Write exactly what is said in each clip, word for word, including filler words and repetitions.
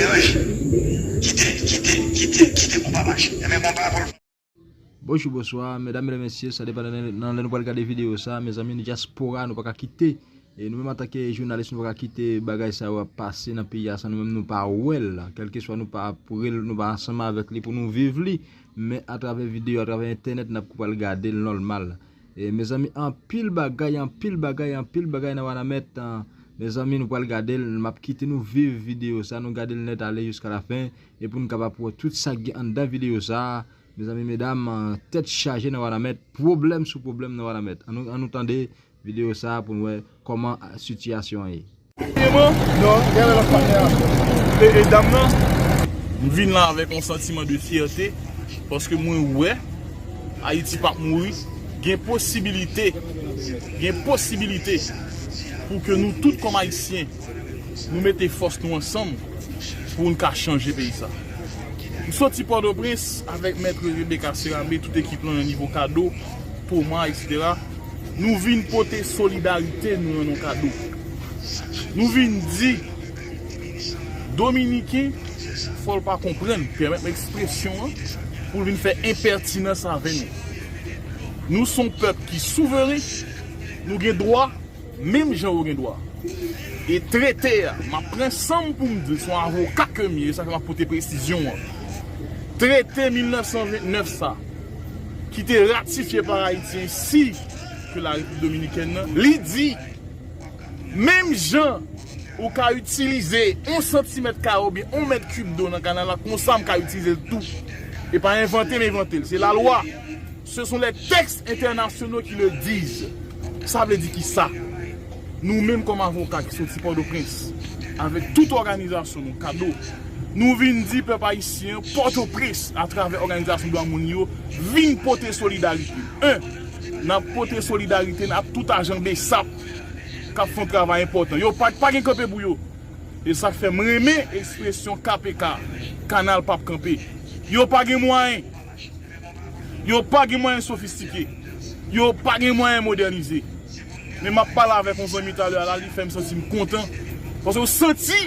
Deranje. Kite, kite, kite, kite konpa mache. Enben konpa pou l. Bonjou, bonswa, medam e mesye, sa depann nan, nan lè nou pral gade videyo sa, mezanmi, nou dyaspora, nou pa ka kite. E nou menm antanke jounalis, nou pa ka kite bagay sa yo ap pase nan peyi a san nou menm nou pa wè l. Kèlkeswa nou pa pre l, nou pa ansanm avèk li pou nou viv li, men atravè videyo, atravè entènèt, n ap pral gade l nòmal. E, mezanmi, anpil bagay, anpil bagay, anpil bagay nan Wanament. An, mezanmi, nou pral gade l. M ap kite nou viv videyo sa, nou gade l nèt ale jiska lafen. E pou nou kapab wè tout sa k gen anndan videyo sa. Mezanmi, medam, an, tèt chaje nan Wanament. Pwoblèm sou pwoblèm nan Wanament. An nou, an nou tande videyo sa pou nou wè kòman, a, sitiyasyon an ye. Dèyè lòt patnè a. E, e dam nan, m vin la avèk yon santiman de fyète, paske mwen wè Ayiti p ap mouri. Gen posibilite, gen posibilite pou ke nou tout kòm Ayisyen, nou mete fòs nou ansanm pou n ka chanje peyi sa. M soti Pòtoprens avèk Mèt Rebecca Serame, tout ekip lan nan nivo kado, Thomas, etsetera. Nou vin pote solidarite nou an yon kado. Nou vin di, Dominiken, fò l pa konprann, pèmèt m ekspresyon an, pou l vin fè enpètinans avè nou. Nou se yon pèp ki souveren, nou gen dwa, menm jan yo gen dwa. E trete a, m ap pran san m pou m di l, se yon avoka ke m ye, sa fè m ap pote presizyon an. Trete mil nèf san vennèf sa, ki te ratifye pa Ayiti ensi ke la Repiblik Dominikèn nan, li di, menm jan ou ka itilize yon santimèt kare oubyen yon mèt kib dlo nan kanal la, konsa m ka itilize l tou. E pa envante m envante l, se lalwa. Ce sont les textes internationaux qui le disent. Sa vle di ki sa? Nou menm kòm avoka ki soti Pòtoprens, avèk tout òganizasyon nou, kado, nou vin di pèp ayisyen an, Pòtoprens, atravè òganizasyon dwa moun yo, vin pote solidarite. En, n ap pote solidarite n ak tout ajan BSAP k ap fè yon travay enpòtan. Yo pa, pa gen kanpe pou yo. E sa k fè m renmen ekspresyon K P K, kanal p ap kanpe. Yo pa gen mwayen. Yo pa gen mwayen sofistike. Yo pa gen mwayen modènize. Men m ap pale avèk yon zanmi talè a la, li fè m santi m kontan. Paske w santi,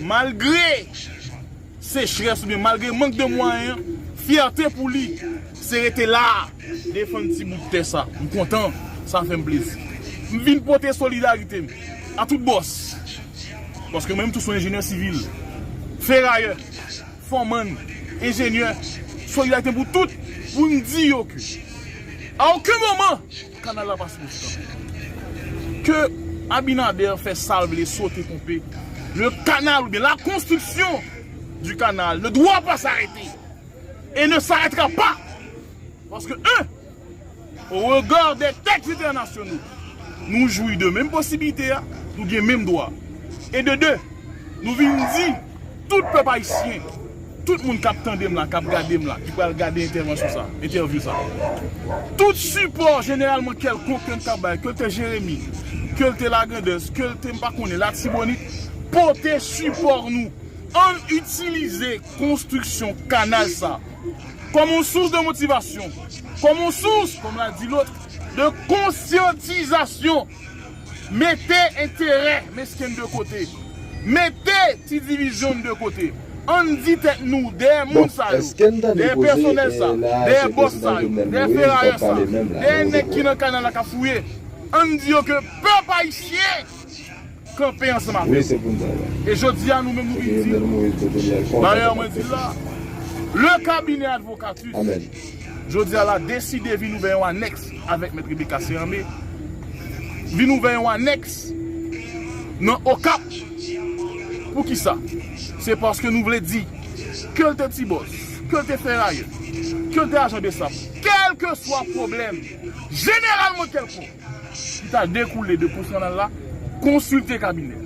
malgre sechrès oubyen malgre mank de mwayen an, fyète pou li, se rete la, defann ti bout tè sa. M kontan, sa fè m plezi. M vin pote solidarite m a tout bòs. Paske mwen menm tou se yon enjenyè sivil, ferayè, fòmann, enjenyè, solidarite m pou tout, pou n di yo ke a okenn moman, kanal la pa sipoze kanpe. Ke Abinader fè sa l vle, sote, ponpe, le canal oubyen la construction du canal ne doit pas s'arrêter et ne s'arrêtera pas. Paske, en, au regard des textes internationaux, nou jwi de menm posibilite a, nou gen menm dwa. E de de, nou vin di, tout pèp ayisyen, tout moun k ap tande m la, k ap gade m la, ki pral gade entèvansyon sa, entèvyou sa. Tout sipò jeneralman kèlkonk ke n ka bay, ke l te Jeremi, ke l te Lagrandans, ke l te m pa konnen, Latibonit, pote sipò nou. Ann itilize konstriksyon kanal sa kòm yon sous de motivasyon, kòm yon sous, kòm la di lòt, de konsyantizasyon. Mete enterè mesken de kote. Mete ti divizyon de kote. Ann di tèt nou, dèyè moun sa yo, dèyè pèsonèl sa, dèyè bòs sa yo, dèyè ferayè sa, dèyè nèg ki nan kanal la k ap fouye, ann di yo ke pèp ayisyen kanpe ansanm avè nou. E jodi a, nou menm, nou vin di, dayè, mwen di l la, le cabinet advocatus, jodi a la, deside vin ouvè yon anèks avèk Mèt Rebecca Serame, vin ouvè yon anèks nan Okap. Poukisa? Se paske nou vle di, ke l te ti bòs, ke l te ferayè, ke l te ajan BSAP, kèlkeswa pwoblèm, jeneralman kèlkonk, ki ta dekoule de konstriksyon kanal la, konsilte kabinè.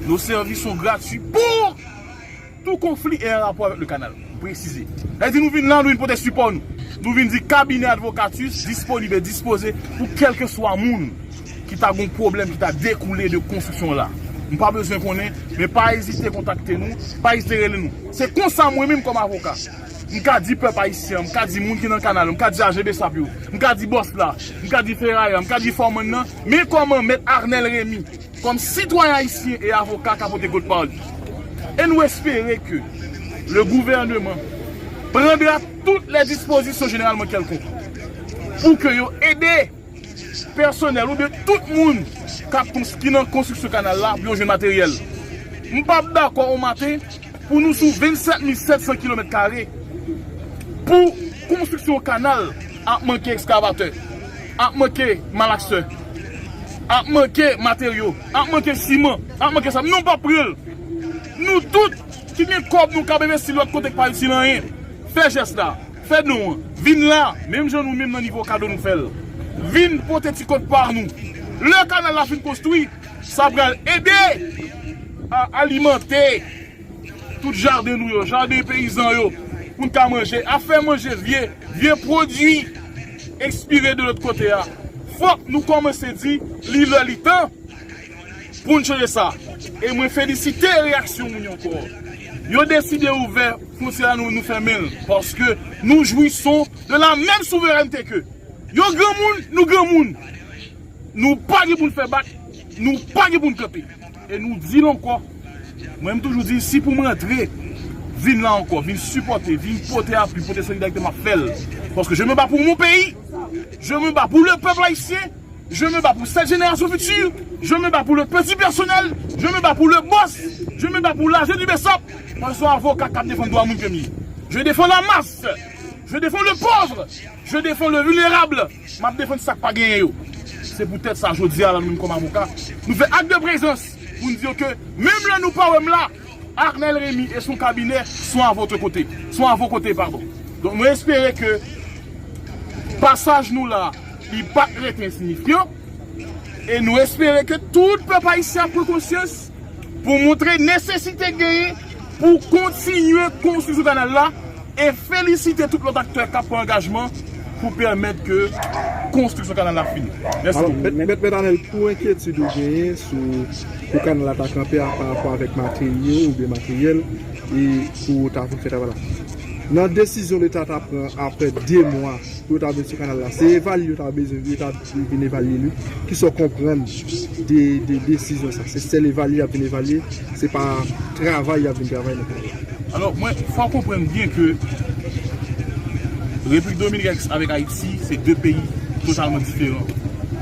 Nos services sont gratuits pour tout conflit et en rapport avec le canal. M presize. Sa vle di nou vin la, nou vin pote sipò nou. Nou vin di kabinè advokatis disponib e dispoze pou kèlkeswa moun ki ta gon pwoblèm ki ta dekoule de konstriksyon la. M pa bezwen konnen, men pa ezite kontakte nou, pa ezite rele nou. Se konsa mwen menm kòm avoka, m ka di pèp ayisyen an, m ka di moun ki nan kanal yo, m ka di ajan BSAP yo, m ka di bòs la, m ka di ferayè a, m ka di fòmann nan, men kòman Mèt Arnel Remy, kòm sitwayen ayisyen e avoka, ka pote kout pawòl li. Et nous espérer que le gouvernement prendra toutes les dispositions généralement quelconques pour que yo ede pèsonèl oubyen tout moun k ap kons- ki nan konstriksyon kanal la pou yo jwenn materyèl. M p ap dakò yon maten pou nou sou vennsèt mil sèt san kilomèt kare pou konstriksyon kanal ap manke ekskavatè, ap manke malaksè, ap manke materyo, ap manke siman, ap manke sab. Non, m p ap pran l. Nou tout ki gen kòb nou k ap envesti lòt kote k pa itil anyen, fè jès la. Fè don an. Vin la, menm jan nou menm nan nivo kado nou fè l. Vin pote ti kòb pa nou. Lè kanal la fin konstwi, sa pral ede a alimante tout jaden nou yo, jaden peyizan yo, pou n ka manje, a fè manje vye, vye pwodui ekspire de lòt kote a. Fòk nou kòmanse di, li lè, li tan pou n chanje sa. E mwen felisite reyaksyon moun yo ankò. Yo deside ouvè fwontyè a, nou, nou fèmen l. Paske nou jwisons de la menm souverènte ke yo. Granmoun, nou granmoun. Nou pa gen pou n fè bak, nou pa gen pou n kanpe. E nou di l ankò. Mwen, m toujou di, si pou m rantre, vin la ankò, vin sipòte, vin pote apui, pote solidarite, m ap fè l. Paske je me bats pour mon pays, je me bats pour le peuple haïtien, je me bats pour cette génération future, je me bats pour le petit personnel, je me bats pour le boss, je me bats pour l'A G du BESOP. Mwen se yon avoka k ap defann dwa moun ke m ye. Je défends la masse, je défends le pauvre, je défends le vulnérable. M ap defann sa k pa genyen yo. Se poutèt sa, jodi a la, nou menm kòm avoka, nou fè ak de prezans pou n di yo ke menm lè nou pa wè m la, Arnel Remy et son cabinet sont à votre côté. Sont à vos côtés, pardon. Donk, mwen espere ke pasaj nou la, li pa t rete ensinyifyan. E nou espere ke tout pèp ayisyen ap pran konsyans pou montre nesesite genyen pou kontinye konstriksyon kanal la e felisite tout lòt aktè k ap pran angajman pou pèmèt ke konstriksyon kanal la fini. Mèsi. Alò, bokou. Mèt, Mèt, Mèt Anèl, pou enkyetid ou genyen sou, pou kanal la ta kanpe a, pa rapò avèk materyo oubyen materyèl e pou ta vin fè travay la. Nan desizyon Leta ta pran apre de mwa pou yo ta vin sou kanal la, se evalye yo ta bezwen, yo ta vin evalye li. Kisa w konprann de, de desizyon sa? Se sèl evalye y ap vin evalye, se pa travay y ap vin travay nan kanal la. Alò, mwen, fò w konprann byen ke Repiblik Dominikèn avèk Ayiti, se de peyi totalman diferan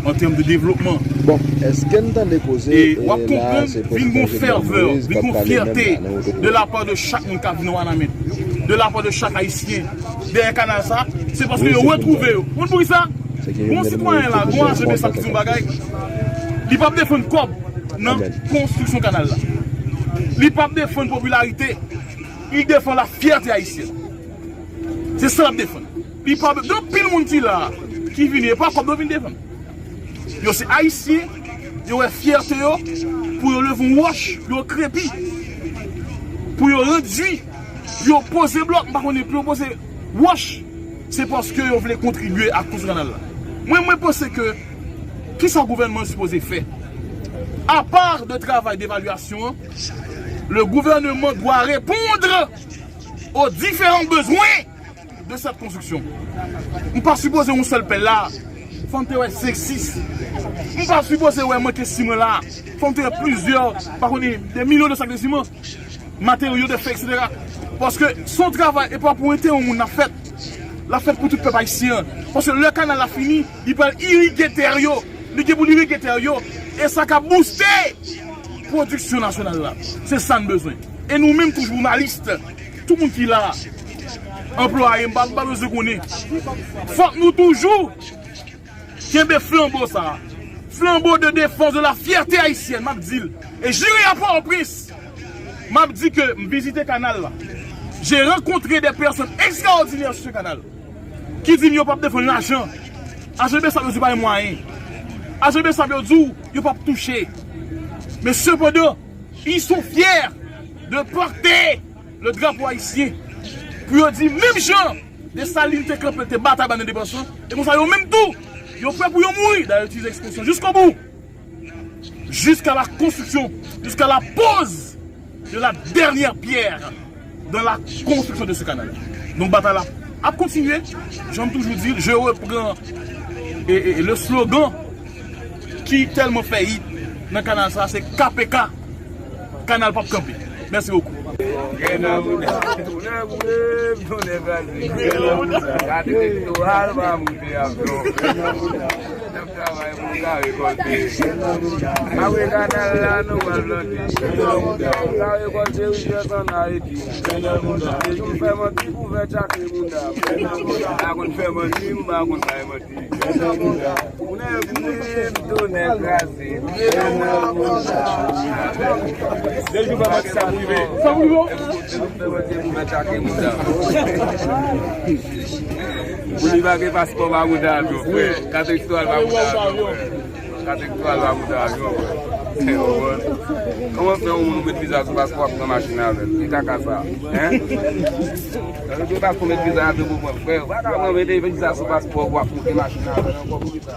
an tèm de devlopman. Bon, èske n tande koze, e w ap konprann, vin gon fèvè, vin gon fyète de la pa de chak moun k ap vin nan Wanament, de la pa de chak Ayisyen dèyè kanal sa, se paske yo retwouve yo. Moun pou ki sa? Gon sitwayen la, gon ajan de sa ki di yon bagay, li p ap defann kòb nan konstriksyon kanal la. Li p ap defann popilarite, li defann la fyète ayisyèn. Se sa l ap defann. Li pa, gen anpil moun ki la, ki vini, e pa kòb yo vin defann. Yo se Ayisyen, yo wè fyète yo, pou yo leve yon wòch, yo krepi, pou yo randui, pou yo poze blòk, m pa konnen, pou yo poze wòch, se paske yo vle kontribye ak konstriksyon kanal la. Mwen, mwen panse ke, kisa gouvènman an sipoze fè? Apa de travay devalyasyon an, le gouvernement doit répondre aux différents besoins de cette construction. M pa sipoze yon sèl pèl la, fò m te wè senk, sis. M pa sipoze wè manke siman la, fò m te wè plizyè, pa konnen, de milyon de sak de siman, materyo de fè, etsetera. Paske se yon travay, e pa pou enterè yon moun l ap fèt. L ap fèt pou tout pèp ayisyen an. Paske lè kanal la fini, li pral irige tè yo. Li gen pou l irige tè yo. E sa ka bouste pwodiksyon nasyonal la. Se sa n bezwen. E nou menm tou jounalis, tout moun ki la, anplwaye, m pa, m pa bezwen konnen. Fòk nou toujou kenbe flanbo sa a. Flanbo de défense de la fierté haïtienne, m ap di l. E jire a Pòtoprens, m ap di ke m vizite kanal la. J'ai rencontré des personnes extraordinaires sur ce canal ki di m yo p ap defann lajan. Ajan BSAP yo di w pa gen mwayen. Ajan BSAP yo di w yo p ap touche. Men sepandan, ils sont fiers de porter le drapeau haïtien. Pou yo di, menm jan Desalin te kanpe, te batay ba endepandans lan, e konsa yo menm tou, yo prè pou yo mouri. Dayè, yo itilize ekspresyon jiskobou. Jusqu'à la construction, jusqu'à la pose de la dernière pierre dans la construction de ce canal. Donk, batay la ap kontinye. Jan m toujou di, je reprends e, e, e le slogan ki tèlman fè hit nan kanal sa, se K P K, kanal p ap kanpe. Mèsi bokou. Grenn nan bouda. Tounen boule, tounen kraze. Grenn nan bouda. Gade elektoral pa moute avyon. N ap travay pou n ka rekòlte. Apre kanal la, nou pral plante. Pou n ka rekòlte richès ann Ayiti. Se jou m fè manti pou fè tchake mouda. M pa konn fè manti, m pa konn bay manti. Tounen boule, tounen kraze. De jou fè manti sa pou rive. Sa pou rive. Pou li pa gen paspò pa mouda avyon, frè. Kat elektoral pa mouda avyon, frè. Kat elektoral pa mouda avyon, frè. Kòman fè yon moun ou met viza sou paspò ap pran machin avè l? Ki kaka sa? Hein? Sa vle di w pa konn met viza avyon pou pran, frè. Ou pa ka pran mete viza sou paspò pou ap monte machin avè l ankò pou ki sa?